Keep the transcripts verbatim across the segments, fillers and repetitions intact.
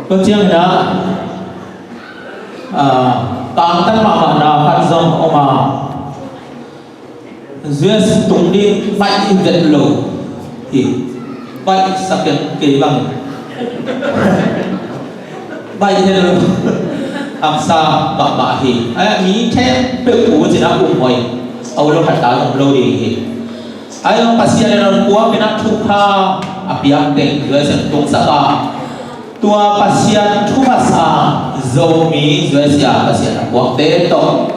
Tua ciangin ah, ah, tangtan mahmahna khat zong om a, U S tung ding baih vet lo hi. Baih sak kei bang, baih vet lo. Haksa mahmah hi. Ai, mi khempeuh uh cih na um hoih, a ut lo khat ta om lo ding hi. Ai, Pasian in a puak in a thupha a piak teng U S in tungsak a, tua Pasian thupha sa Zomi U S a Pasian a puakte tawh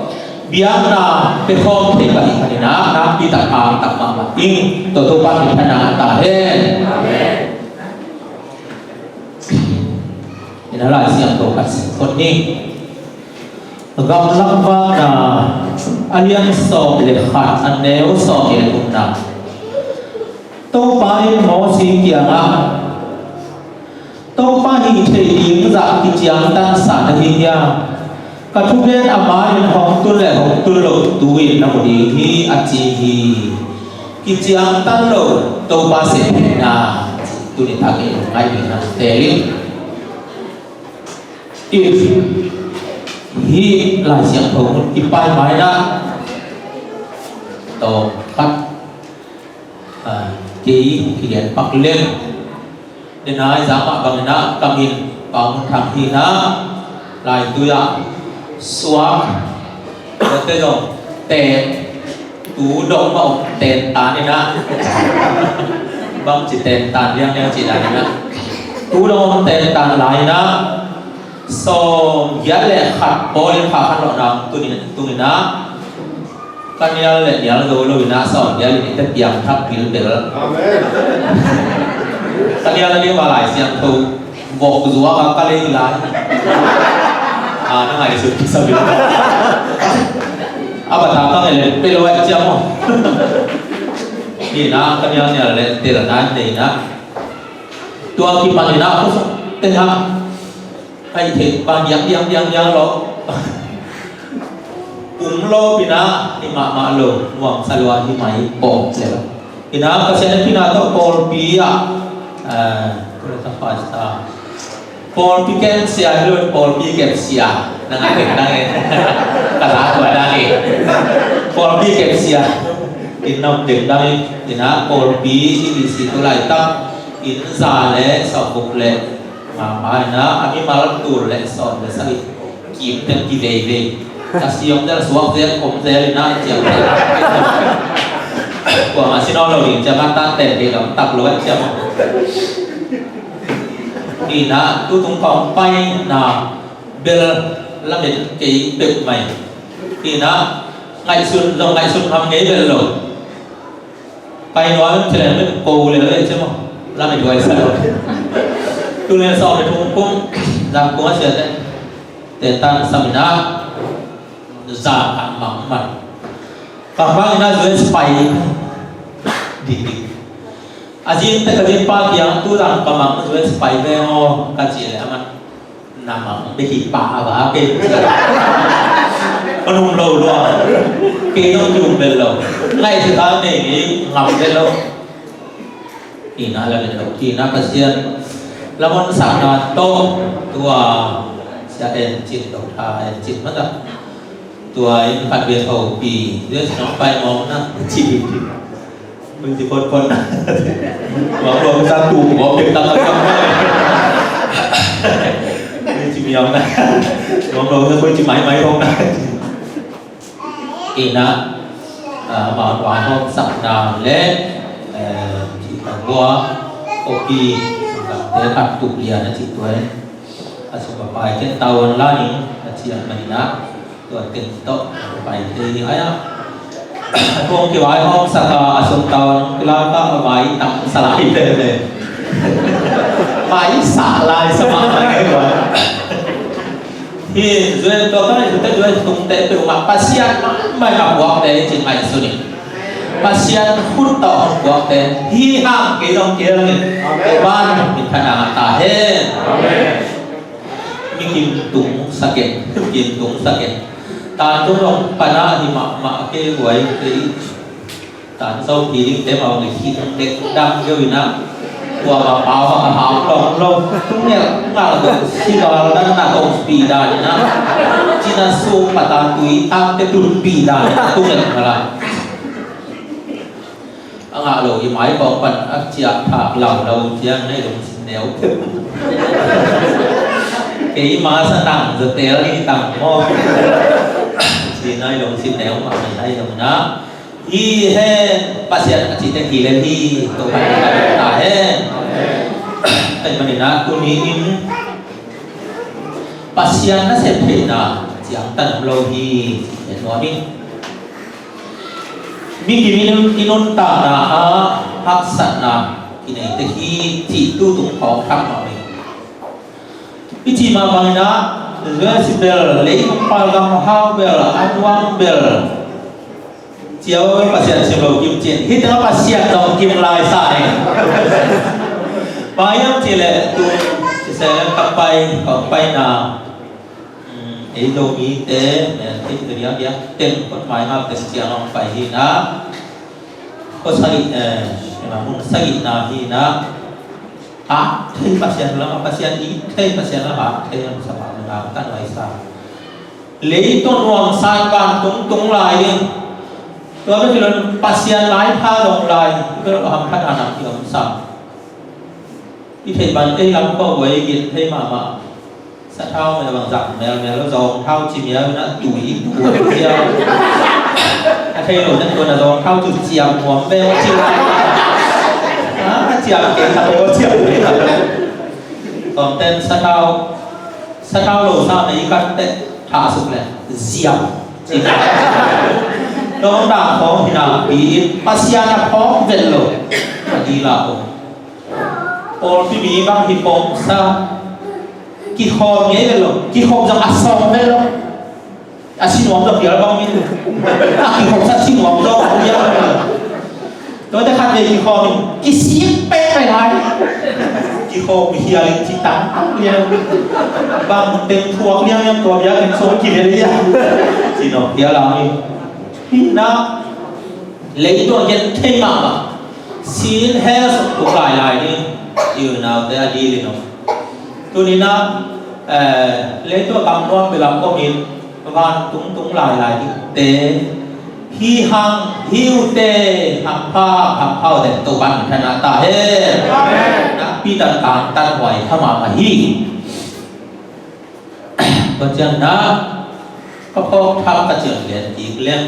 biakna pe khawm thei pah hi khat in ah, nakpi tak, hang tak mahmah ing. Tua Topa min thang ta hen. Amen. Ina Lai Siangtho khat sim phot ni. Gamlak Vakna, a lian sawm le khat, a neu sawm le thumna. Topa in Mosi kiangah, Topa hih theih ding zah kiciangtan sa na hi hiam? Ka thugen a man in hong tun le hong tun loh tu-in na mu ding hi, a ci hi. Kiciangtan lo Topa sepna, tuni tak in ngaih ding na teel in. If hih Lai Siangtho mun kipai mai na, tawm khat, ah, kei kilian pak leng. Denai zama bangin ah ka min Pau Mun Thang hi na, Lai Tui ah suak, tua te zong teen, tu dong mah om, teen tan in ah. Bang ci teen tan liang liang ci dan in ah. Tu dong om, teen tan lai in ah. Sawm giat le khat pawl in pha khan lawhna tung in, tung in ah. Ka nial le nial zo lo in ah, sawm giat le nih te piang thak bilbel. Amen. Ka nial a ding va Lai Siangtho vok zuak a ka lei lai. A, na ngaihsut kisa bil. A bata ka ngai le pe lo ai ciam aw. Ni na ka nial nial le tel na nei na. Tua kipan in ah, kusuk te ha. Ai, thei pa diang, diang, diang, diang lo. Um lo pi na, hi mahmah lo, nuam sa lua hi mai pawm le lo. Ina ka sian pi na tawh pawlpi ah, eh, kula ta fa sta. Pawlpi kem sia hi lo, pawlpi kem sia. Nang a deng dang e. Ka la tua dang e. Pawlpi kem sia. In nam deng dang e. Ina pawlpi i si tu laitak. In za le, sawm guk le. Mama ina, a mimal tul le sawm le sagih kim teng kiveivei. Ka siam zel suak zel, om zel ina, ciam zel. Kuamah sin nawn lo ding ciam a, tan ten kei gam tak lo ciam. Ina, tutung kong paina bel lamet kei pek mai. Ina, ngaihsun zong ngaihsun ngam ngei bel lo. Pai nuam in thilem in ko le le cem aw. Lam i duai sa lo. Tu le sawm le thum kum, zan kum a sia te. Te tan sam ina. Za a mang man. Ka mang ina U S pai. Di di. A zin te ka zin pa kiang tu zan ka mang U S pai ve aw ka ci le a man. Na mang bek hi pah a va kei. Ka num lo lua. Kei zong ki um bel lo. Ngaihsut a nei ngei ngam bel lo. Ina lamen lo. Ina Pasian. Lamon sakna tawh tua sia en cin lo tha en cin mata. Tua in khat ve tho pi. Yes, nong pai mawng na. Cin. Koi ci photphot na. Mawng lo sa tu mawng pek tak a. Koi ci miam na. Mawng lo sa koi ci mai mai thong na. Ina, ah, ma wa hong sak na le, eh, ci ta wa, kopi, sak te khat tu lia na ci tuan. A sum a pai ken tawan la ni, a ci a mai na. Tua teng tawh a pai te ding ai a. A tuang kivai hawm sak a, a sum tawh kilak a, a vai tam sa lai te te. Vai sa lai sa mah mai ngai tua. Hi, zuen tua ka ngai zuen te zuen tung te pe uma Pasian mai mai ka buak te cin mai suni. Pasian hun tawh hong buak te. Hi hang kei zong kei zong in. Amen. Ban min thana ta hen. Amen. Mi kim tung saken, kim tung saken. Tan tung long pana hi mah mah ke guai ke i. Tan sau pi ding te mau ni hi dek dang yo ina. Tua ma pau a hau long long tung nel ngal dong si dal dan na dong pi dan na. Cina sung mata tui tam te tun pi dan na tung nel mala. A ngah lo i mai kong pan a ciah thak lau lau ciang na i dong sin neu. Kei ma sa nang za tel ni tang mo. Cina i dong sin neu ma na i dong na. Hi hen, Pasian a cihte hi le hi, Topa in a ta hen. Tua ahih manin ah tuni in Pasian nasep theihna ciangtan om lo hi, ci nuam ing. Mi kim in i nuntakna ah haksatna kineite hi, cih tu tung khawng thak mah hi. I cih mah bangin ah, Jezebel, leitung pal gam hau bel, a nuam bel, ciau Pasian sim lo kim cin. Hih tengah Pasian zong kim lai sa ing. Bang hiam cih leh tu siseh ka pai, ka paina, um, ei Zomite, eh, thei te riak riak teng khuat mai ngap teng ciang hong pai hi na. Khuasagih, eh, mun sagihna hi na. Ah, thei Pasian lam, Pasian i thei Pasian lam, ah, thei lam sa pa na ka nuai sa. Leitung nuam san vantung tung lai ding. Tua bek hi lo in Pasian lai pha zong lai. Bel hamphatna nam hi om sam. I theih bang ei lam khua buai i gin thei mahmah. Sathau mel bang zak melmel lo, zawngthau ci miau in a tui i tuak ciau. A thei lo na tua na zawngthau cu ciam nuam bel ci. A ciam kei ta bel ciam kei ta bel. Tawmten sathau, sathau lo sa na i kan teh thah suk le ziam ci. Tawmtang khawng hi nakpi in Pasian a phawk vet lo. A dila om. Pawlpi mi bang hi pawng sa kikhawm ngei vet lo. Kikhawm zong a sawm vet lo. A sinuam zong pial bang in a kikhawm sa sinuam zong a pial bang in. Tuate khat vei kikhawm in kisik pek pai lai. Kikhawm hial in ci tang ang lian. Bang teng thuak liang liang tua biak in sawm kivel liang. Sinuam pial ang in. Hih na leitung a gen thei mahmah. Sin hell sung tung lailai ding i unaute a dil in om. Tuni-in ah, eh, leitung a kam nuam belam om in vantung tung lailai dingte hi hang, hi uh teh hampha, hampha uh teh Topa'n minthanna ta hen. Amen. Nakpi tak tangtan huai kha mahmah hi. Tua ciangin ah ka phawk thak ka ciang lian kik leng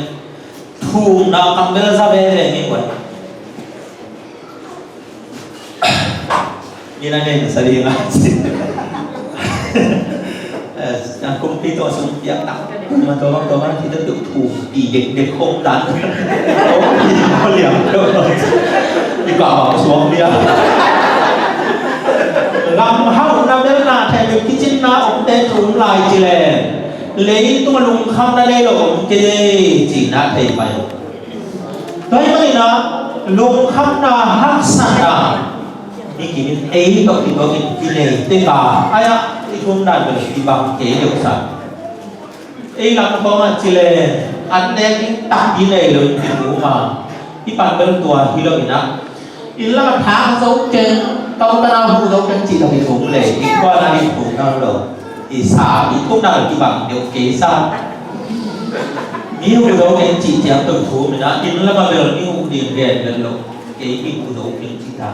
thumna kam bel za veve ngei uh. Ni na nei na sa ding a ci. Eh, a kumpi tawh sum piak tak. Ma tawh bang tawh bang ci tawh tuk thum pi dek dek khong dan. Khong pi khong liang. Pi ka bang suang dia. Lam hau na bel na thei kicinna omte thum lai ci le. Leitung a lungkhamna nei lo om kei ci na thei pai. Tua ahih manin ah lungkhamna haksatna i kim in ei tawh kituak in i nei tek a, ai-ah i thum dan bel i bang kei deuh sa. Ei lam khawng ah ci le an nek ding takpi nei lo in i thum a, i pan bel tua hi lo in ah. Inn lam a thak zo keng, tawmtana hu zo keng cih tawh i thum le i khuana i thum nang lo. I sa i thum nang lo kibang deuh kei sa. Mi hu zo keng cih ciang tawh i thum in ah inn lam a bel mi hu ding gen bel lo. Kei mi hu zo keng cih ta.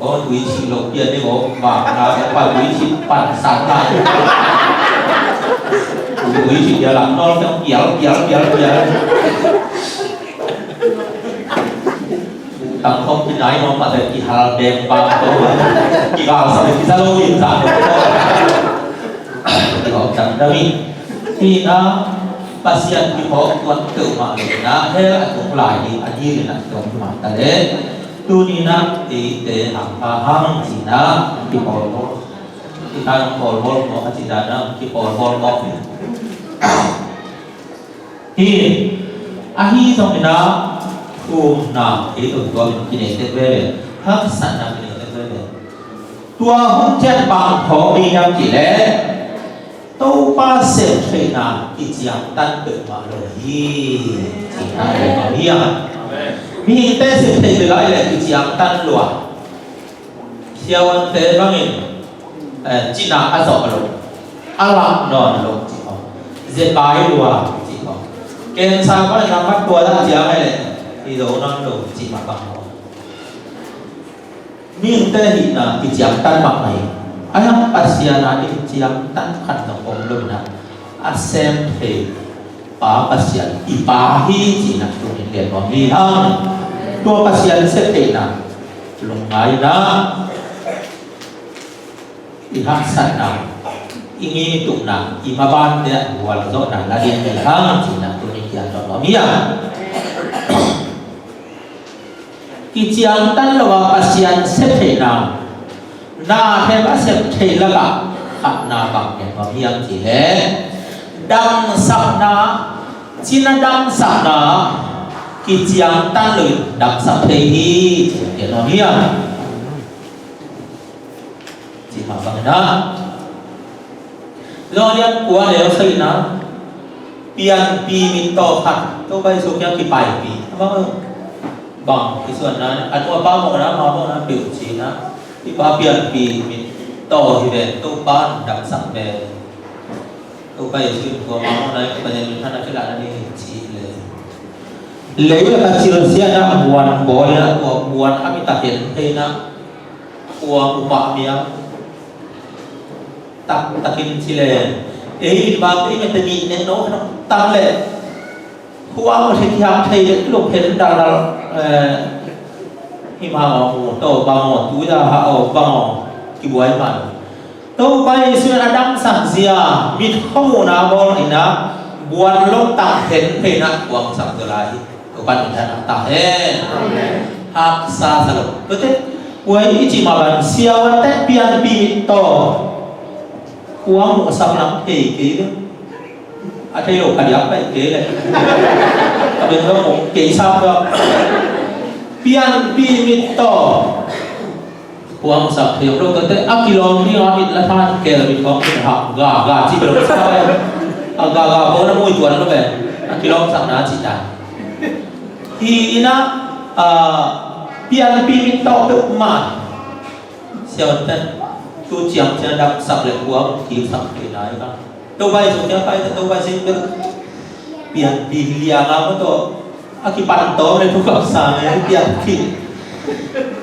Ko tui cih lo pian ni ko, bang na ko tui cih pan san na. Tui cih dia lam nol keng pial pial pial pial. Tang khawm kinai nuam mah teh kihal beng bang ko. Kihal sa beng kisa lo in sa. Kihal tang dami. Tina Pasian kiphawk tuan peuhmah lo na hell a tung lai ding a dil in a tuan mah ta leh. Tuni-in ah eite hang pha hang cihna kipawlbawl. Kipawlbawl mawk a cihna kipawlbawl mawk. Hi, ahi zongin ah thumna ei tawh tuamin kinei tek veve, haksatna kinei tek veve. Tua hun ciang bang phawk ding hiam cih leh Topa sem theihna kiciangtan peuhmah lo hi. Cihna ei tawh hi a. Amen. Mihingte sep theih bek a i leh kiciangtan lua. Siavuante bangin, eh, cina a zawh lo, a lak nawn lo cih maw. Zekai lua cih maw. Cancer bangin a mat tua dah ciang a i leh i zo nawn lo cih mah bang maw. Mihingte hihna kiciangtan mahmah hi. Ahi hang Pasian a i kiciangtan khat zong om lo in a, a sem thei pa Pasian i pa hi cihna tuni gen nuam hi hang. Tua Pasian sep theihna, lungngaihna, i haksatna, i ngitungna, i mabante a gualzawhna la ding hi hang cihna tuni kian nuam hi hang. Kiciangtan lo a Pasian sep theihna, na hem a sep theih lakah khatna bang gen nuam hiam cih leh, damsakna, cina damsakna, kiciangtan lo in damsak thei hi cih gen nuam hiam. Cih mah bangin a, Johan lian kua neu sagihna ah, pianpi mittaw khat Topa Jesu kiang kipaipih. A bang, bang kisuanna, a nu a pa mawhna, ama mawhna peuh cihna. Hih pa pianpi mittaw hi ve, Topa in damsak ve. Topa Jesu in tua ama mawhna in Pasian minthanna kilahna ding hi ci le. Lei a cilsiatna, buan bawl a, tua buan a mit a hen theihna, tua upah miam taktakin ci le, ei in bang ei mete nih nek no khan tang le, khuang mawh thei, kihak thei le, luk hen daldal, eh, him hang aw, mu taw bang aw, tui a hah aw, bang aw, kibuai man. Topa Jesu in a damsak zia, mit khuamuhna bawl in a, buan lomtang hen theihna khuangsak zaw lai hi. Topa in minthanna ta hen. Amen. Haksa sa lo. Tuate, uai i cih mah bang, siavuante pianpi mittaw khuang muhsak lam thei kei ve. A thei lo ka diak pai kei le. Ka beng lo mong kei sam lo. Pianpi mittaw khuang sak thei lo tuate, a kilawm ding a mit la than kel mit kong mit hak ga ga ci bel sa. A ga ga ko na mui tuan lo ve. A kilawm sakna ci ta. Hi in a, ah, pianpi mittaw peuhmah. Siavuante, tu ciang ciang damsak le khuang kilsak thei nai ka. Topa Jesu kiang pai ta, Topa Jesu bel pianpi liang a maw tawh a kipan tawm le thukak sa ngai pianpi.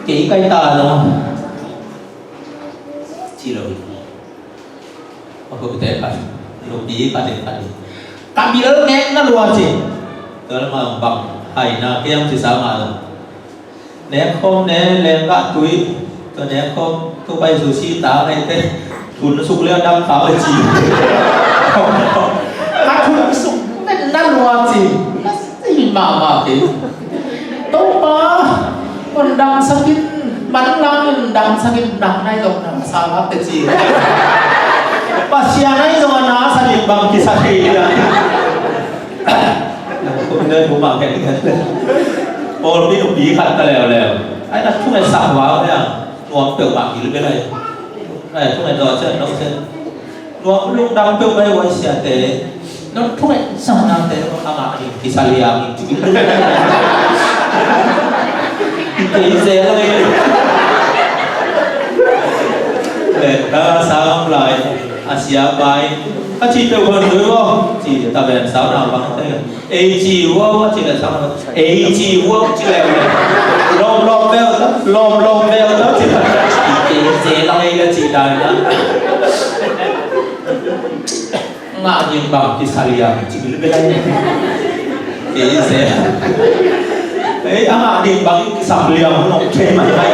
Kei kai ta lo. Ci lo hi. A ko te khat, nupi khat in khat in, ka bil nek na lua ci. Tua le ma bang haina kiang ci sa ma lo. Nek khawm ne, leng gah tui. Tua nek khawm, tua pai sushi ta ngai te. Thun suk le a dam kha le ci. A thun suk nen na lua ci. Na si mahmah kei. Topa, kon dangsak in, manlang in dangsak in, nak nai zong na sa lak te ci. Pasian nai zong a na sa ding bang kisa thei dia. Kum ne thum a khen khen. Pawlpi nupi khat ka leuleu. Ai na thungetsak vang hia. Nuam peuhmah gil bel ai. Ai thunget zaw cian dong cian. Nuam lungdam peuhmah ai siate. Nong thungetsak nate a ngah ding kisa liang in ci gil bel ai. Kei zel ngai. Leh ka sa ngam lai. A sia pai. Ka ci peuh hon dui maw? Ci ta ben sau na bang te. Ei ci ua ua ci le sang. Ei ci ua ua ci le. Lom lom bel ta, lom lom bel ta ci. Ei ci lang ei le ci dai na. Ngah ding bang kisa liang ci le bel. Ei ci. Ei a ngah ding bang kisa liang nong thei mai mai.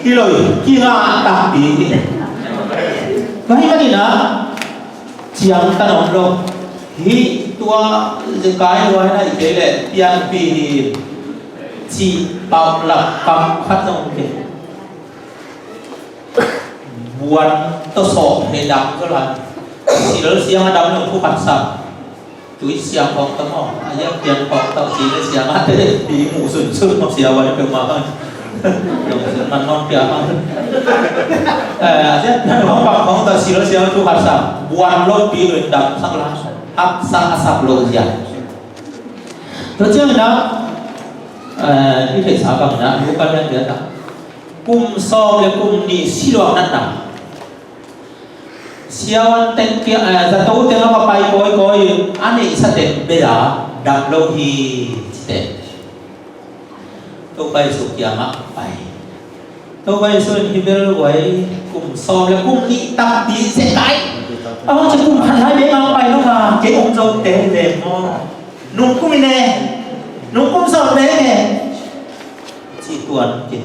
Hi lo, kingah takpi. Mai mai na. Ciangtan om lo. Hih tua zekai lua hi na i kei leh pianpi hi cih pau lak kam khat zong kei. Buan tawh sawh he dam zaw lai. Sil siang a dam lo thu khat sa. Tui siang khawng tawh maw. A yam pian khawng tawh ci le siang a te. Pi mu sun sun maw sia wan peuh mah hang. Dong sun man non pia hang. Eh, a yam pian khawng bang khawng tawh sil siang thu khat sa. Buan lo pi lo in dam sak lai. Haksa a sap lo zia. Tua ciangin ah, Eh, i theihsa bangin ah, nu kan lian lian ah, kum sawm le kum nih si luang natna. Siavuan teng kia, eh, zato teng a va pai kawikawi, a neihsa teng bei a dam lo hi, ci teh. Topa Jesu kiangah pai. Topa Jesu in hi bel vai, kum sawm le kum nih tampi zekai. A bang ci kum khat lai bek a pai lo ma, kei om zo te ve maw. Nung kum i ne, nung kum sawm bek e. Ci tuan kei.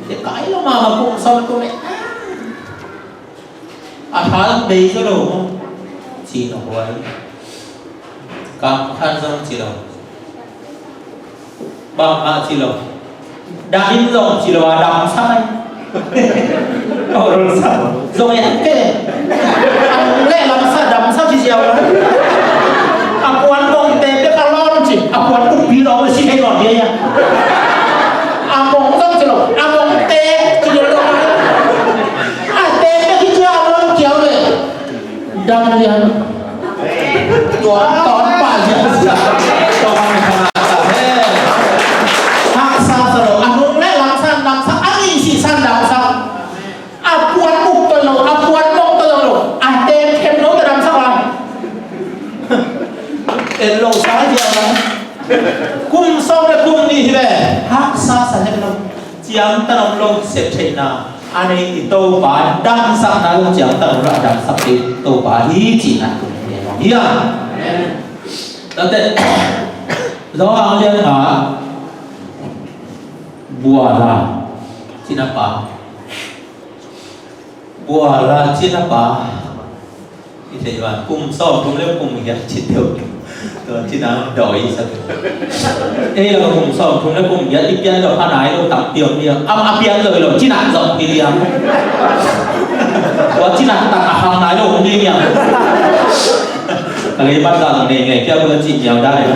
Zekai lo ma, ma kum sawm le kum nih. A tha bei zo lo maw? Ci nawk huai. Kam khan zong ci lo. Bang a ci lo. Dam in zong ci lo a, dam sak ai. Aw, dam sak. Zong e ke. Ang le lam sa, dam sa ci ziau la. A puan bong te pe ka lon ci. A puan uk pi lo si hei lon dia ya. A bong zong ci lo. A bong te ci lo. A te pe ki cia a lon kiau le. Dam lian. Tua tawn pah lian sia. Tua man kha na sa he. Haksa sa lo. A nung le lam san dam sak, a ngei si san dam sak. A puan uk tawh lo, a puan mong tawh lo. A te khem lo tawh dam sak lai. En lo sa lian. Kum sawm le kum nih hi ve. Haksa sa het lo. Ciangtan om lo sep theihna a nei i Topa, damsakna lo ciangtan om lo a damsak i Topa hi cihna kum nih hi a. Tate, Zawhang lian nga, Buala cina pa. Buala cina pa. I thei ua, kum sawm thum le kum giat ci deuh. Tua cina dawi sa. Ei la kum sawm thum le kum giat i pian lo, a nai lo, tam pian dia. Am a pian lo lo, cina zong pi dia. Tua cina tak a hang nai lo, pi dia. Ka lei ban ka nei nei kia bu ci miau dai.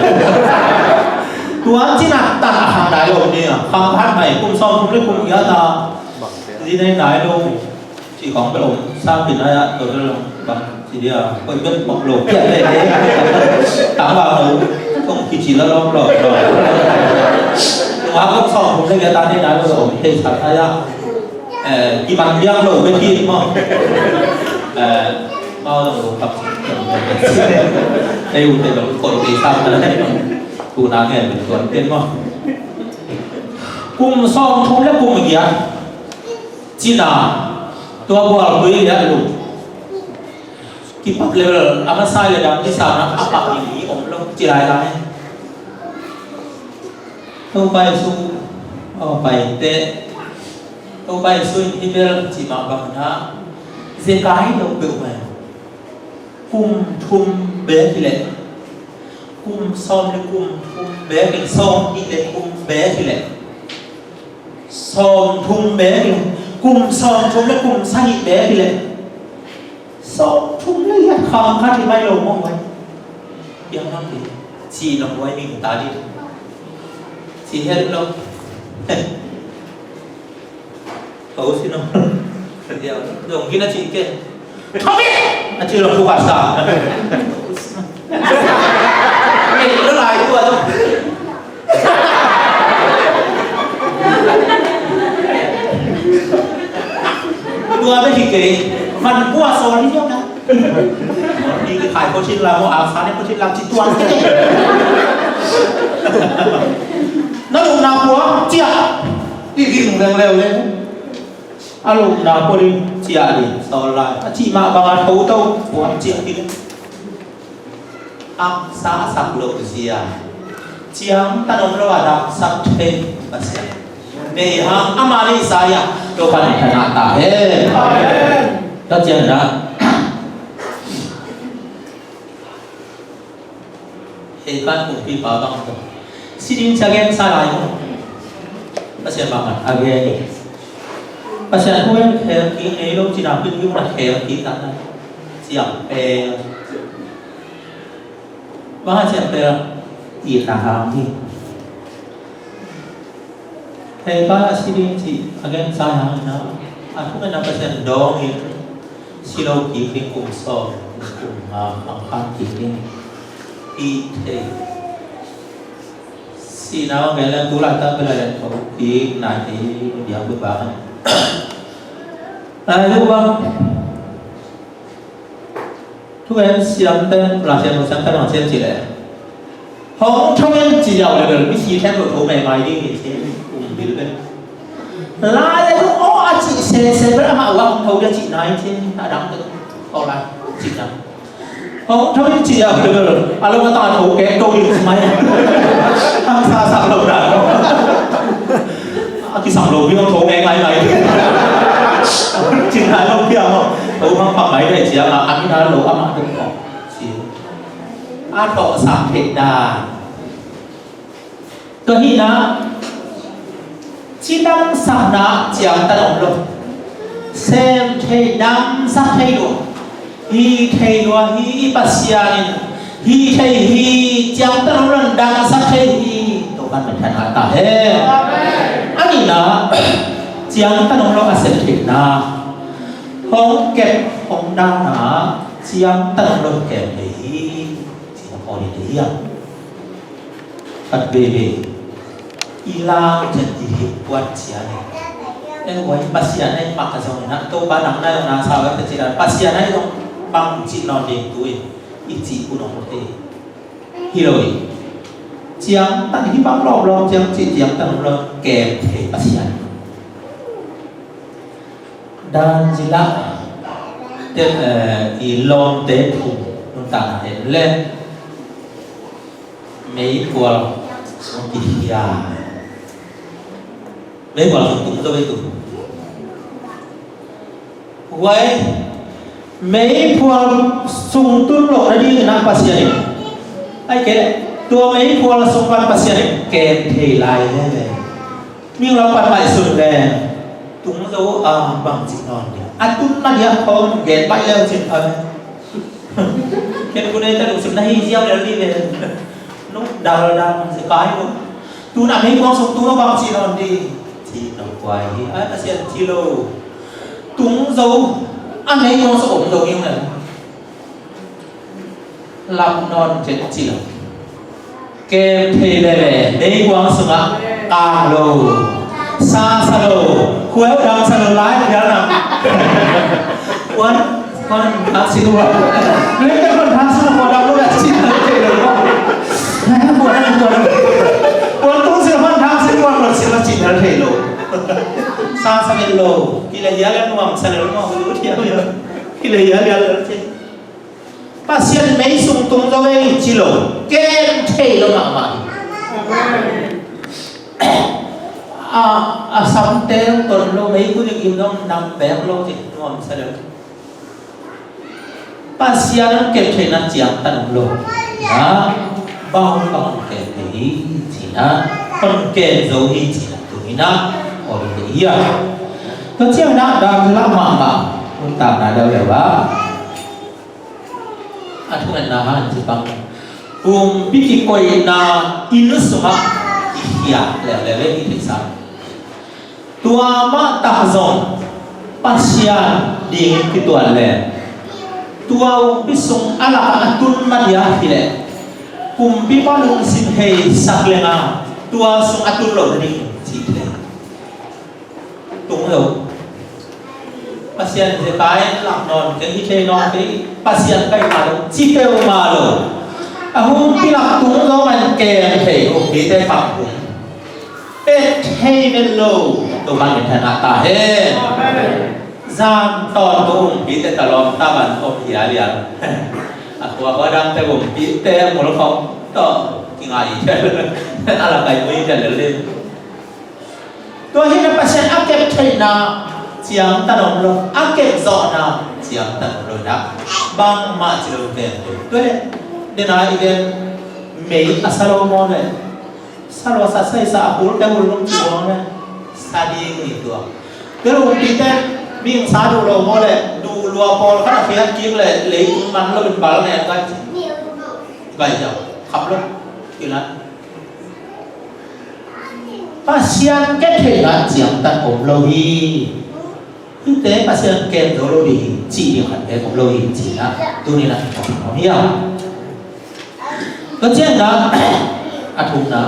Tua cina tak a hang nai lo, pi dia. Hang han mai kum sawm thum le kum giat ta. Zi nei nai lo. Ci khong bel om sa pi nai a, tua bel om bang ci dia, koi bel bok lo pian le le. Tang ba lo, kong ki ci la lo lo lo. Wa kong sawm thum le ke ta nei nai lo om thei sa ta ya. Eh, ki man liang lo be ki mo. Eh, mau lo lo kap. Ei u te lo koi ke sa ta le. Tu na ngen lo koi ke mo. Kum sawm thum le kum giat. Cina, tua bual tui lian lu. Kipak level, a masa le dam kisana, a pak ni om lo, ci lai lai. Topa Jesu, a pai te. Topa Jesu in hi bel ci mah bang na. Zekai lo peuh mai. Kum thum bek hi leh. Kum sawm le kum thum bek hi leh. Sawm nih le kum bek hi leh. Sawm thum bek hi leh. Kum sawm thum le kum sagih bek hi leh. Sawm thum le hiat khang khat hi mai lo mawk mai. Piang mawk hi. Ci lo huai ming ta dih. Ci het lo. Ko si no. Zong gina ci ke. Thom it! A ci lo pu ka sa. Ei, lo lai tua zong. Tua be hi kei. Man pu a sawl hi zong na. Ni ki khai ko chin la mo a sa ne ko chin la ci tuan ke. Na lung na pu a cia. Ti ding leng leu leng. A lupna pua ding ciah ding sawl lai. A cih mah bangah tho to puan ciah ding. Haksa a sak loh zia. Ciangtan om lo a damsak thei Pasian. Nei hang ama neihsa ia Topa in thangah ta hen. Amen. Ka cian dah. Hei kan kumpipa bang tawh si ding cia gensa lai maw? Pasian bang a gen hi. Pasian hu en khel kik ngei lo cina pin yuk na khel kik tak na ciang pel. Bang a ciang pel itna hang hi. Hei pa a si ding cih a gensa hangin ah, a thungetna Pasian dawngin si lo kik ding kum sawm, kum nga khang khan kik ding. Ih thei. Cihna bang gen leng tu laitak bel a leng tho kik nai thei bia put bang. Ai lu bang. Thu gen siamte, la siam lo siamte bang siam cih leh, hong tho in ci ziau leh bel misi them lo tho maimai ding hi ci, um bil bel. Lai leh lu aw a cih sese bel amah uh a hong tho dia cih nai ci, a dang te tho lai cih dang. Hong tho in ci a bel a lo a tang a tho keng to ding mai. Hang sa sak lo dan. A kisam lo bi hong tho ngai ngai ngai. Cin hai lo bi a hong tho hang pak ngai ngai ci a, a min a lo a ma ding kong ci. A tho sak thei dan. Tua hi na, cidamsakna ciangtan om lo. Sem thei, damsak thei lo. Hi thei lo hi, i Pasian in hi thei hi, ciangtan om lo, damsak thei hi. Topan minthan ta hen. A nihna, ciangtan om lo a sem theihna. Hong kep, hong dahna, ciangtan om lo kem thei hi. Ci na pawh ni thei hiam? Khat veve i lam ciat i hih puat ciat in, en huai Pasian a i mak a zong in ah Topa nang na zong na sa vai ta ciat a Pasian a i zong bang cih nawn ding tu in i cih kun ong thei hi lo hi. Ciangtan hih bang lawmlawm ciang cih ciangtan lawm kem thei Pasian. Dan zila te, eh, i lawmte thum nuntakna en le. Meikual sung kikhia. Meikual sung tung zo ei tu. Huai meikual sung tun lo na ding na Pasian in, ai ke, tua meikual sung pan Pasian in kem thei lai lele. Ming lam pan mai sun le tung zo a bang ci nawn dia. A tun ma dia khong gen pai leu cin pan. Ken kun ei ta lungsim na hi ziau lel ni ve. Nung dal dang si kai lo. Tu na mei kuang sung tu lo bang ci nawn di. Ci nawn kuai hi. Ai Pasian ci lo. Tung zo. A mei kuang sung om zo hi le. Lap nawn cet ci lo. Kem thei lele, meikuang sungah kang lo, sangsa lo, khueu dangsa lo lai phial na. Kuan, kuan thak sin uan. Lengte kuan thak sin uan dang lo dah sin thei lo. Kuan, kuan, kuan tung sin kuan thak sin uan lo sin lo sin thei lo. Sangsa lo, kile hial nuam sa lo nuam lo thiam hial. Kile hial hial lo cin. Pasian mei sung tung zo ei ci lo, kem thei lo mahmah hi. A, a samte ton lo mei kudik im dong nang bek lo ci nuam sa lo. Pasian ang kem thei na ciang tan lo. Na, bang bang kem thei hi ci na, kon kem zo hi ci na tu hi na, ol hi a. Tua ciang na dam la mahmah, un tam na dau le ba. A thungetna hang ci bang. Pumpi kikoihna inn sungah i khiak leuleu le i theihsa. Tua mah tak zong Pasian dingin kituat le tua umpi sung a lakah a tun mah dia hi leh pumpi mah lungsim heisak lenga tua sung a tun loh nading cih le. Tung lo. Pasian zekai lak nawn kei, hi thei nawn kei, Pasian kai ma lo, ci peuhmah lo. A humpi lak tung lo man kem thei, humpite pang hum. Pet thei ven lo, tua man min thana ta hen. Zan tawn ko humpite ta lawm ta man om hialial. A khua khua dangte humpite mul khawm tawh kingai hi thei. A lak kai mui hi thei lel ding. Tua hi na Pasian a kep theihna ciangtan om lo, a kep zawhna ciangtan om lo na. Bangmah ci lo ken. Tua le, dena i den mei a sa lo maw le. Sa lo sa sai sa a hul te hul lum ci maw le. Sa ding i tua. Tua lo pi te ming sa duh lo maw le. Duh lua pawl khat a khiat kik le, leitung man lo in bal ne gai ci. Gai ci a, khap lo. Kilan. Pasian kep theihna ciangtan om lo hi. Hihte Pasian kem zo lo ding hi, cih ding khat pek om lo hi, cihna. Tuni na om hiam? Tua ciangin a thumna.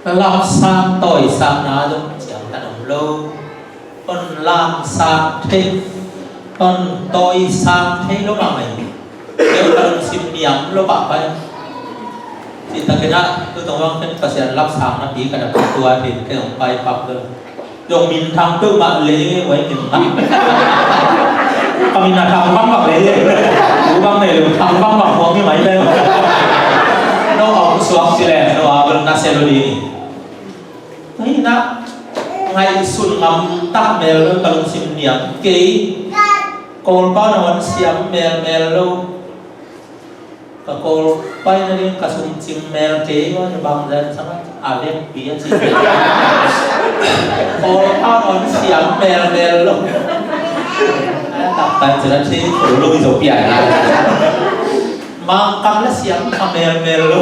Lamsang tawisangna zong ciangtan om lo. Hong lamsang thei, hong tawisang thei lo mahmah hi. Kei ka lungsim niam lo pahpah hi. Cih takin ah tu tawh bang ken Pasian lamsang napi ka dam tua thei, kei hong pai pah lo. Zong minthang peuhmah lei wai min ngah. Ka min a thang bang bang lei. U bang nei lo thang bang bang huang hi mai lei. No a hong suak ci leh no a bel na sia lo ding. Tua hi na ngaihsun ngam tak melmel lo, ka lungsim niam kei. Kawlpa na hong siam melmel lo. Ka Kawlpa pai nading ka sum cing mel kei ua, na bang zan sang a vekpi a ci. Kawlpa na hong siam melmel lo. A taktak ci na thei lo i zo pian na. Mangkam la siam kha melmel lo.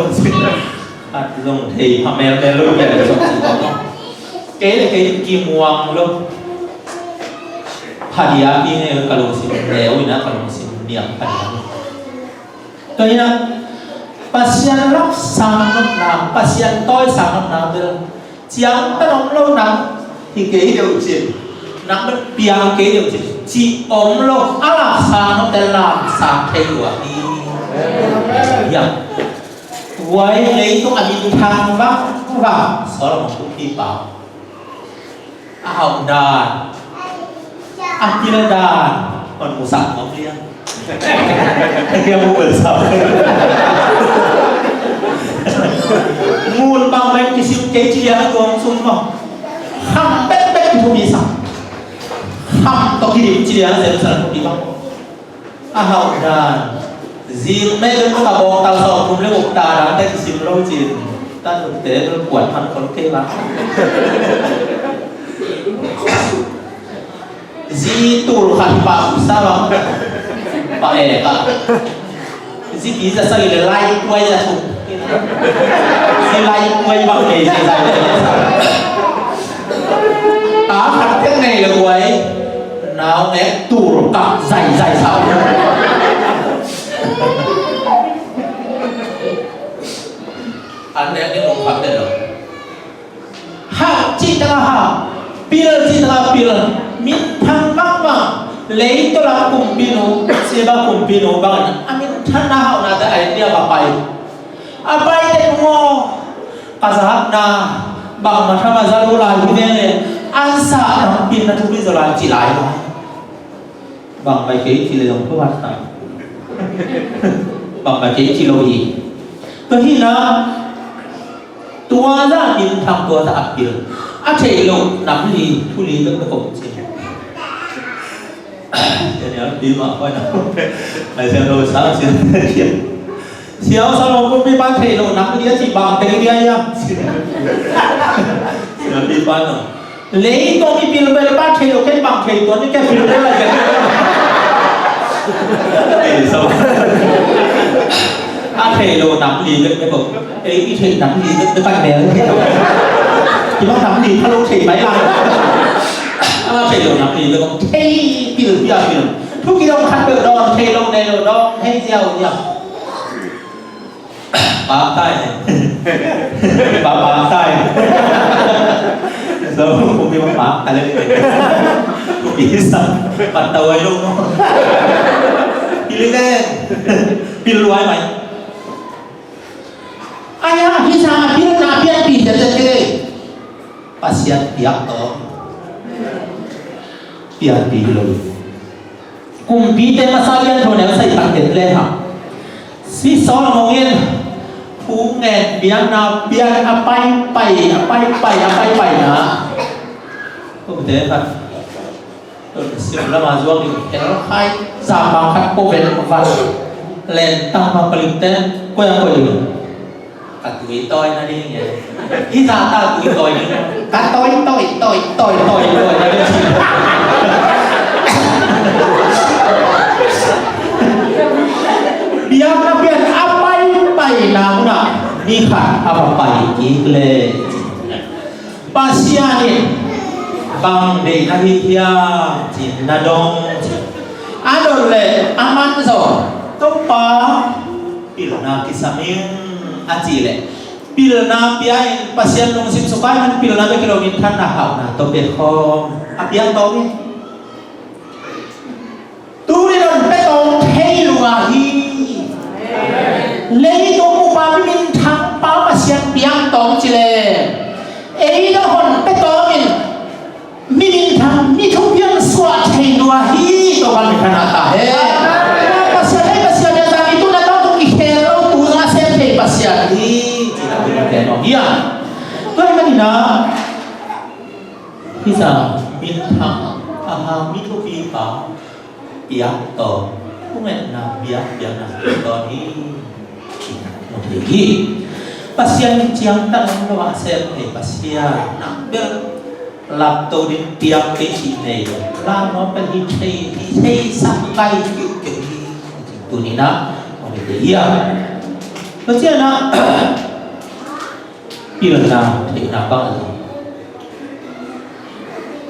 Khat zong thei pha melmel lo, pian zong ci pha lo. Kei le kei kimuang lo. Pha dia pi ne ka lungsim leu ina ka lungsim niam pha dia. Tua ina Pasian lamsang nopna, Pasian tawisang nopna bel ciangtan om lo, nang hi kei deuh cin, nang bel piang kei deuh cin, ci om lo, a lamsang nop te lamsang thei lua hi. Ya. Huai leitung a minthang vangvang Solomon kumpipa a hauh dan, a pil dan hon musak ngam liang. Hia mu bel sa. Ngun bang bang kisim kei ci liang a tuang sung maw. Kham bekbek kithupi sa. Kham tawh kidim ci liang a Jerusalem thupi bang. A hauh dan. Zing mei bel ka bawngtal sawm thum le guk ta dan te kisim lo cin. Tan ut te bel kuan man khol kei bang. Zi tul khat hi pah sa bang. Pah e ka. Zi pi za sa le lai kuai za su. Zi lai kuai bang nei zi za. Ta khat tek nei le kuai. Nau nek tur kak zai zai sa. An nek ni nong kap den lo. Hauh cih tak a hauh, pil cih tak a pil. Minthang mahmah. Leitol a kumpinu, Seba kumpinu bangin a minthanna hauhnate a et dia va pai. A pai teh nung aw, ka zahakna bangmah tham a za lo lai hi ve. An sa nang pilna thupi zaw lai ci lai lai. Bangmah kei ci le zong thuat ta. Bangmah kei ci lo hi. Tua hi na, tua zah minthang, tua zah a pil. A theih loh nam li, thu li bek bek om ci. Daniel pi mah koi na. Ai siam lo sa siam kiam. Siau sa lo kumpipa theih loh nam li a ci bang teng dia ia. Siam pi pa no. Leitong i pil bel pa thei lo, ken bang thei tuan ni, ken pil bel lai ken. Ei, so. A thei lo nam li bek bek ko. Ei, i thei nam li bek bek kan mel. Ki bang nam li pha lo thei mai lai. A thei lo nam li bek ko. Thei pil pia pil. Thu ki dong khat bel dong thei lo, nei lo dong thei ziau ziau. Paktai. Pa paktai. So, kung di mo paktai. Kung isa, patawai lo mo. Pili ka. Piluai mai. Aya, hisa, pil na pian pi tete. Pasian piak to. Pian pi lo. Kumpite masa lian tho neu sai tak et le ha. Si Solomon in thu ngen biakna pian a paipai, a paipai, a paipai na. Kumpite khat. Sim lama zuang in el khai zama khat ko ven van. Len tang ma paling ten ko yang ko ding. Ka tui tawi na ding e. Hi za ta tui tawi ding. Ka tawi, tawi, tawi, tawi, tawi, tawi na ding. Biakna pian a paipai na mun ah ni khat a va pai kik le. Pasian in bang deih na hi hiam ci-in na dong ci. A dot le a man zong Topa pilna kisam ing a cih leh Pilna pia in Pasian lungsim sungah in pilna bek hi lo, minthanna hauhna tawh pia khawm a piang tawm hi. Tuni in hong pia tawm thei lua hi. Leitung bup a mi minthang pa Pasian piang tawm ci leh ei zong hong pia tawm in mi minthang, mi thupiang suah thei lua hi. Topa minthanna ta hen. Pasian hei Pasian hi a, zan i tun a tawh tung kikhel lo, tu zong a sem thei Pasian hi. Cih na tun a gen aw hi a. Tua ahih manin ah hih zah minthang a ha mi thupipa piang tawm, thungetna biakpiakna tawm hi. Mu thei hi. Pasian in ciangtan om lo a sem thei Pasian, nang bel lapto ding piang kei cih nei lo. La nuam pen hi thei, hi thei sak lai kiukiu hi. Tuni in ah mu thei hi a. Pasian ah pilna theihna bang a zong,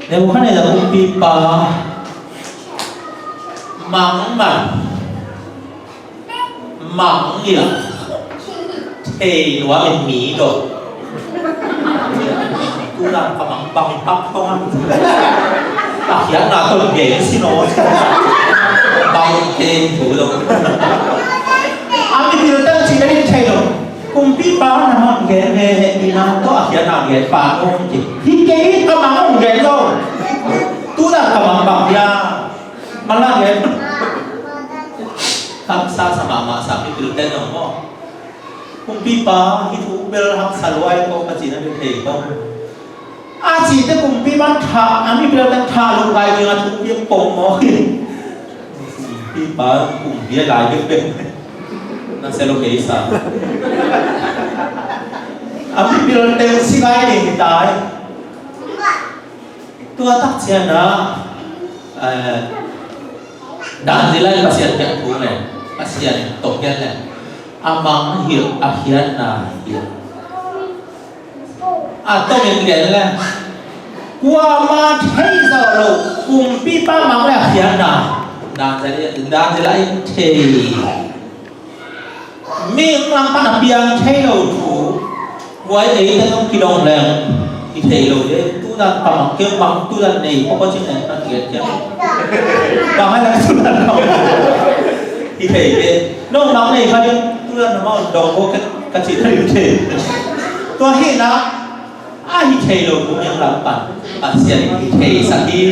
Nebukhadnezzar kumpipa mang man, mang ila thei lua in mi dong. Tu zan ka mang bang i pak thong a. A khiatna tawh gen si nawn. Bang te thu dong. A mipil teng cih na ding thei lo. Kumpipa na mang gen he he, i na tawh a khiatna gen pa nung ci. Hi kei, ka mang hong gen lo. Tu zan ka mang bang hiam? Mala gen. Haksa sa mahmah sa mipil teng zong maw. Kumpipa, hih thu bel haksa lua hi ko ka cihna bek thei ko. A cihte kumpipa in thah, a mipil teng thah lo kai ding a thu piak pong maw hi. Kumpipa, kumpi a lai bekbek. Na se lo kei sa. A mipil teng si kai ding hi tai. Tua tak ciangin ah, eh, Daniel in Pasian piak thu leh, Pasian tawh gen leh, a mang hilh, a khiatna hilh. A tawh gen leh, kuamah thei zo lo, kumpipa mang leh a khiatna. Daniel, Daniel in thei. Mihing lam pan a piang thei lo thu, huai ei te nong kidong leng i thei lo de. Tu zan ka mang kei, mang tu zan nei pawh ka cih leng ka kiat kiat. Bang hang leng tu zan ka mang i thei de. Nong mang nei kha ding, tu zan na mang dong pawh ka cih thei de. Tua hi na, a hi thei lo thu mihing lam pan Pasian in hi theisak hi.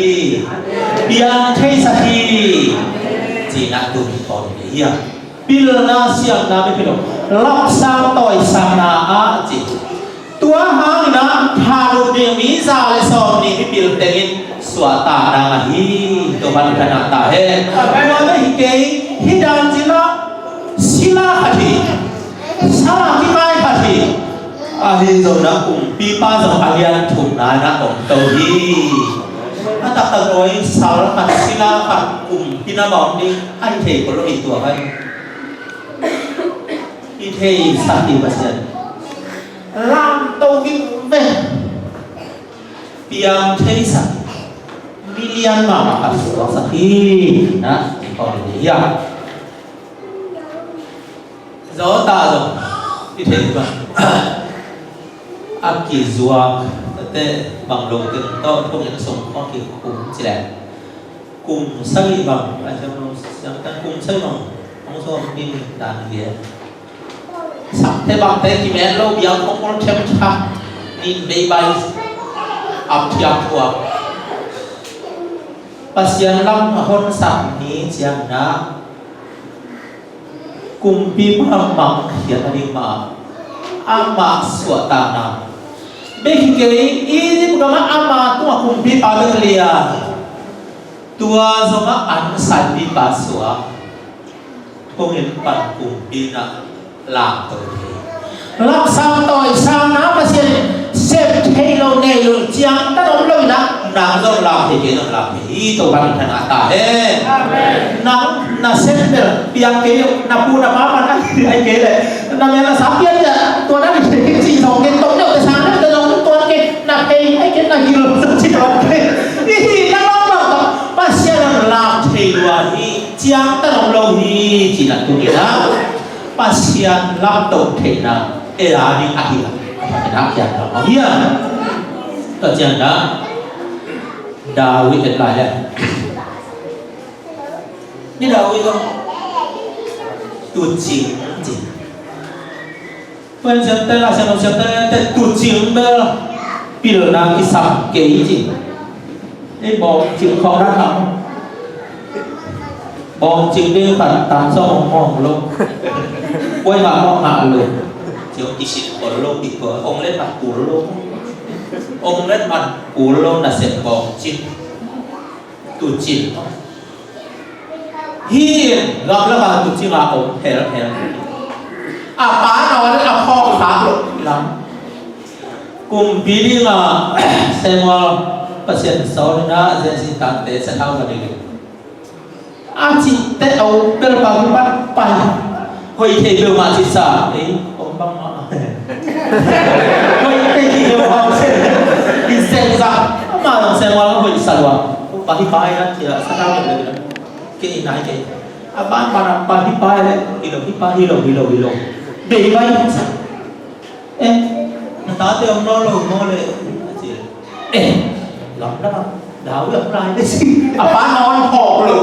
Piang theisak hi. Cihna tun tawh hi a. Pilna siamna bek hi lo, lapsang tawisangna ah ci. Tua hangin ah thanuam ding mi za le sawmnih mipil teng in suahtakna ngah hi. Topa minthanna ta hen. Tua bek hi kei, hih dan cih ah sila khat hi. Sal a kikai khat hi. Ahi zongin ah kumpipa zong a lian thumna in ah om to hi. A taktak aw, sal khat, sila khat, kumpi na mah om ding. A hi thei kul lo hi tua hai. Hi theisak hi Pasian. Lamto hi ve. Piang theisak. Milian mahmah khat suaksak hi. Na, hi kong hi hiam? Zawta zong i thei bang a kizuak tate bang lo teng tawh thong in sung khong kikhum ci leh kum sagih bang a siang lo siang tan kum sagih bang hong sawm ding dan lian. Sakte bangte kimen lo biang khong kol them tha nin bei bai ap thiam thuak. Pasian lam a honsak ni ciang na kumpipa mang khiat a ding mah amah suahtakna. Bek hi kei, Egypt gamah ama tungah kumpipa bek lian. Tua zongah an saipipa suak. Kong in pan kumpi na lamto thei. Lapsang tawisangna Pasian in sep thei lo nei lo ciangtan om lo in ah nang zong lam thei, kei zong lam thei hi. Topa minthanna ta hen. Nang na sem bel piang kei lo, na pu na pa man a hi ai kei leh na mel na sa pian leh tua na hi thei kei cih zong kei, tong deuh te sang deuh te zong tuan kei, na thei ai kei, na hilh zong ci tuan kei. Hi hi na lawng lawng tawh Pasian in lam thei lua hi. Ciangtan om lo hi. Cih na tuni in ah Pasian lamto theihna Ei a ding a hi a, a thak in a kiang dang a hi a. Tua ciang dah David et lai le. Ni David zong tucing ci. Pen siamte la siam siamte te tucing bel pilna kisam kei ci. Ei bawngcing khawng na tham. Bawngcing ding khat tam sawm hong mawng lo. Buai mah mawng mah lo. Ciong kisit kol lo, kitua hong let mat kul lo. Hong let mat kul lo nasep bawngcing. Tucing. Hi in gamlak a tucing a om hel hel. A pa nawn a phawk khak lo lam. Kumpi ding a Samuel Pasian sawl in a zensin tante sa thau ka ding. A cihte a um bel pa kipan pai. Hoih thei bel mah cihsa ei om bang mah. Hoih thei bel mah cih. Kisengsa. Amah zong Samuel hoih sa lua. Pa hi pa hi na cia sa thau ka ding. Kei nai kei. A ban ban a pa hi pa hi le. Hi lo hi pa hi lo hi lo hi lo. Bei bai sa. Eh, na tate om nawn lo maw le? A ci. Eh, lamdang a David om lai le ci. A pa nawn phawk lo.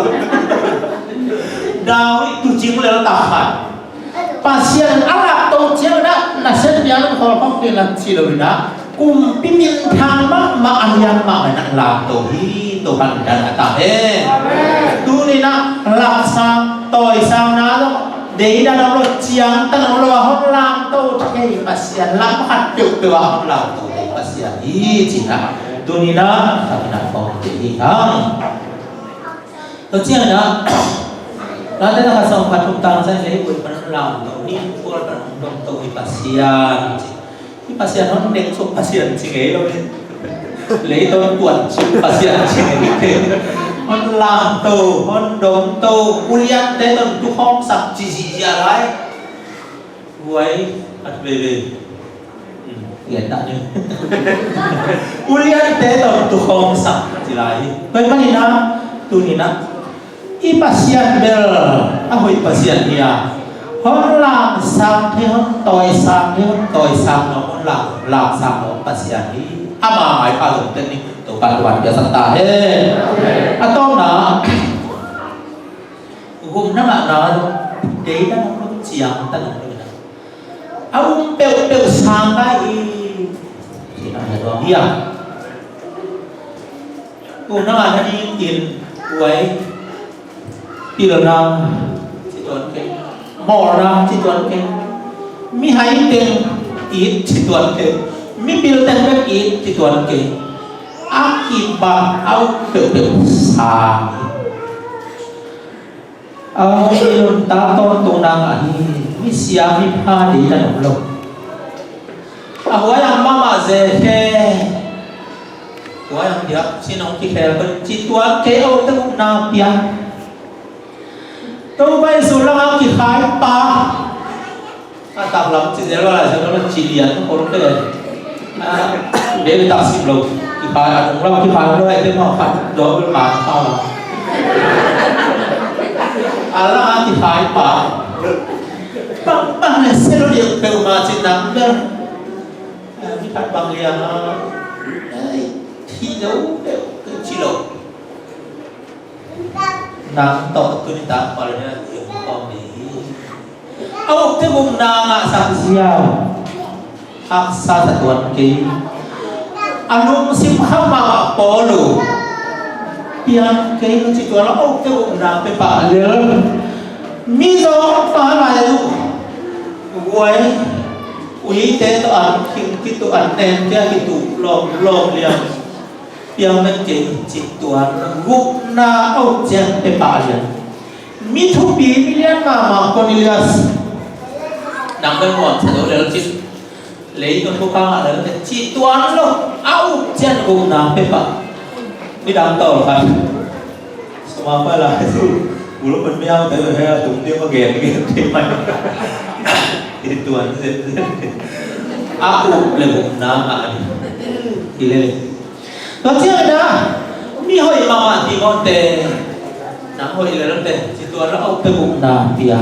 David tucing lel tak khat. Pasian a lak to ciang na, na sen piang khol khawm ding la ci lo na. Kumpi minthang mahmah a lian mahmah na lak to hi, to han dan a ta he. Tuni na lak sang, tawi sang na lo. Deidan om lo, ciangtan om lo a hong lamto thei Pasian, lam khat peuhpeuh a hong lamto thei Pasian hi ci-in ah tuni-in ah thak in ah kong ci hi hang. Tua ciangin ah Late na khat sawm khat thum tang sa in, leibuai pan hong lamto, ni kual pan hong domto hi Pasian ci. Hih Pasian hon deng suk Pasian ci ngei lo hi. Leiton tuan suk Pasian ci ngei hi. Hon lamto, hon domto, uliante ton tukhawm sak ci zihziah lai. Uai, at veve. Lian dah ni. Uliante ton tukhawm sak ci lai hi. Tua ahih manin ah, tuni-in ah I Pasian bel a hoih Pasian hi a, hon lamsang thei, hon tawisang thei, hon tawisang nuam, hon lam, lamsang nuam Pasian hi. Ama maipha zong ten ni, Topa'n thupha piaksak ta hen. A tawpna, gupna ngahna zong deidan hong lum, ciangtan hong lum. A um peuhpeuh sang lai hi. Cihna hi a tuang hi a. Gupna ngahna dingin uai, pilna ci tuan kei, mawlna ci tuan kei, mihai teng it ci tuan kei, mipil teng bek it ci tuan kei. A kibang a um peuhpeuh sang hi. A hong i nuntak tawntungna ngah hi. Misia mipha deidan om lo. A huai ang mahmah zek e. Huai ang diak cin hong kikhel pen ci tuan kei, a ukte gupna pia. Topa Jesu langah kikhai pa. A taklam ci zel vala zel vala ci lian kol te. A, bel tak sim lo. Kikhai a tung lam kikhai lo ai te ma khat dawh bel ma kha. A langah kikhai pa. Bang bang le selo lian peuhmah ci nang bel. A, mi khat bang lian a. Ai, thi lo peuh, ci lo. Nang tawh tuni tak pal hi a, i hong kawm ding hi. A ukte gupna ngahsak ziau. Haksa sa tuan kei. A lungsim kham mahmah pawl uh. Piang kei na ci tuan lo, a ukte gupna pia pah lel. Mizawng pa lai uh. Guai. Uite tawh an khing kituh, an nen kia kituh lawm lawm liang. Piang bek kei, ci tuan, gupna a uk ciang pia pah lian. Mi thupi, mi lian mahmah Cornelius. Nang bel nuam sa zo lel cin. Leitung thupha ngah lel te, ci tuan lo, a uk ciang gupna pia pah. Midang tawl khat. Suma pa la su. Bulu pen miau te he tung dia ma gen gen te mai. Ci tuan zen zen. A uk le gupna ngah ni. Ci le le. Tua ciangin ah, mi hoih mahmah Timote, nang hoih lel te, ci tuan lo, a ukte gupna pia.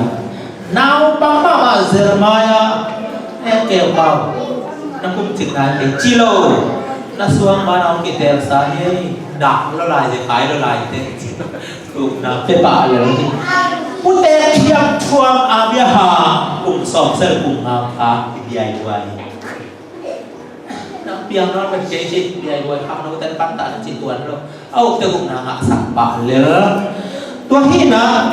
Naupang mahmah Jeremiah, Em keu kau, na kum cik nai kei ci lo, na suang ma na hong kitelsa hi, dak lo lai, zekai lo lai te. Kum na pe pah lel hi. Ute thiam thuam a bia ha, kum sawm sel kum ngau kha, i bia i buai. Na piang na pe kei ci, bia i buai khang na ute pan ta na ci tuan lo. Au te kum na ngah sak pah lel. Tua hi na,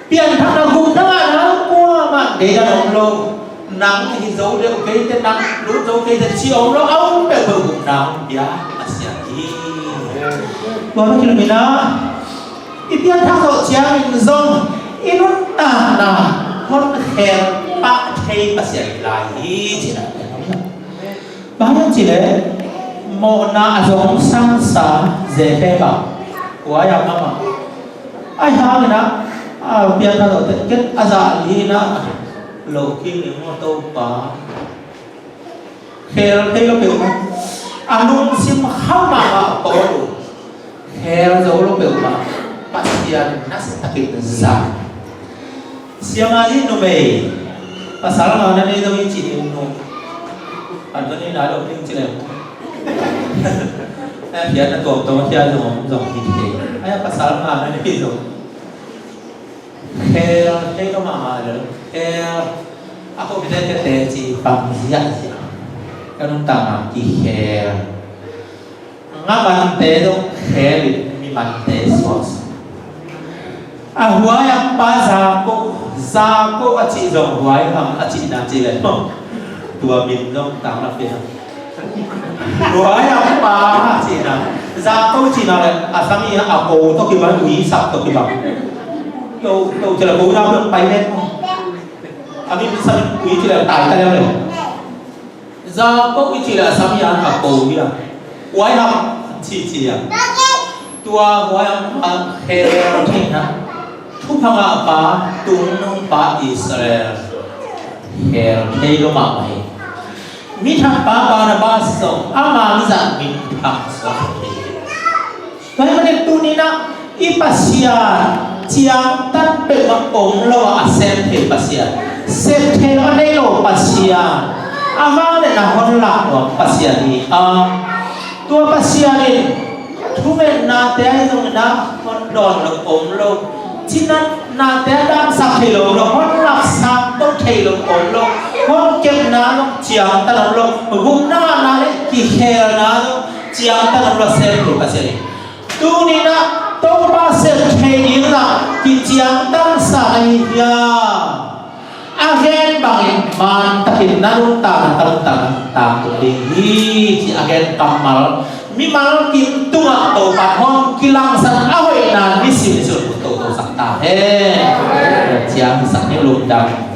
Pianthakna gupna ngahna kuamah deidan om lo. Nang hi zo deuh kei te, nang lut zo kei te ci om lo. A um peuhpeuh gupna hong pia Pasian hi. Tua bek hi lo in ah, i pianthak zawh ciangin zong i nuntakna hon khel pah thei Pasian hi lai hi, cihna. Bang hiam cih leh mawhna a zong sangsa Zeke bang, huai a mama. Ai hang in ah, a pianthak zawh teh ken a zah li in ah, lo kik ning maw Topa. Khel thei lo peuhmah, a lungsim kham mahmah pawl uh. Khel zo lo peuhmah, Pasian nasia takin zang. Siama hi numei, pasal ngah na nei zong i cih ding uh. An zong i na lo ding ci leng. Ai, phiatna tuamtuam a khia zong om zong hi thei. Ai, pasal ngah na nei zong. Khel thei lo mahmah lel. Khel a ko pite tete ci pang ziahziah. Ka nuntakna kikhel. Nga mante zong khel in mi mante suaksuak. A huai a pa Jakob, Jakob a cih zong huai ham a cihna cih leh, tua min zong tang na pia. Huai a pa a cihna, Jakob cihna leh a sami a ko tawh kibang, Isak tawh kibang. Tua, tua cih leh ko na pai ven. A min sami cih leh tai ta leh. Jakob i cih leh a sami a ko hi a. Huai ham ci ci a. Tua huai ham a khel theihna. Thupha ngahpa, tungnungpa Israel. Khel thei lo mahmah hi. Mi thakpa Barnabas zong ama mizat minthang suak hi. Tua hi manin tuni in ah i Pasian ciangtan peuhmah om lo a, a sem thei Pasian. Sem thei lo a, nei lo Pasian. A vang leh na hon lak nuam Pasian hi a. Tua Pasian in thungetnate ahi zongin ah hon dawn lo om lo. Cinatnate a damsak thei lo om lo. Hon lapsang to thei lo om lo. Hon kepna zong ciangtan om lo. Gupna ngahna leh kikhelna zong ciangtan om lo, sem thei Pasian hi. Tuni in ah Topa sem thei ding lah kiciangtansa na hi hiam? A gen bangin mantakin na nuntakna, ka nuntakna tangtung ding hi, ci a gen kammal. Mimal kim tungah Topa hong kilangsan a hoihna nisim nisim hong totosak ta hen. Ciangsak ni, lungdam.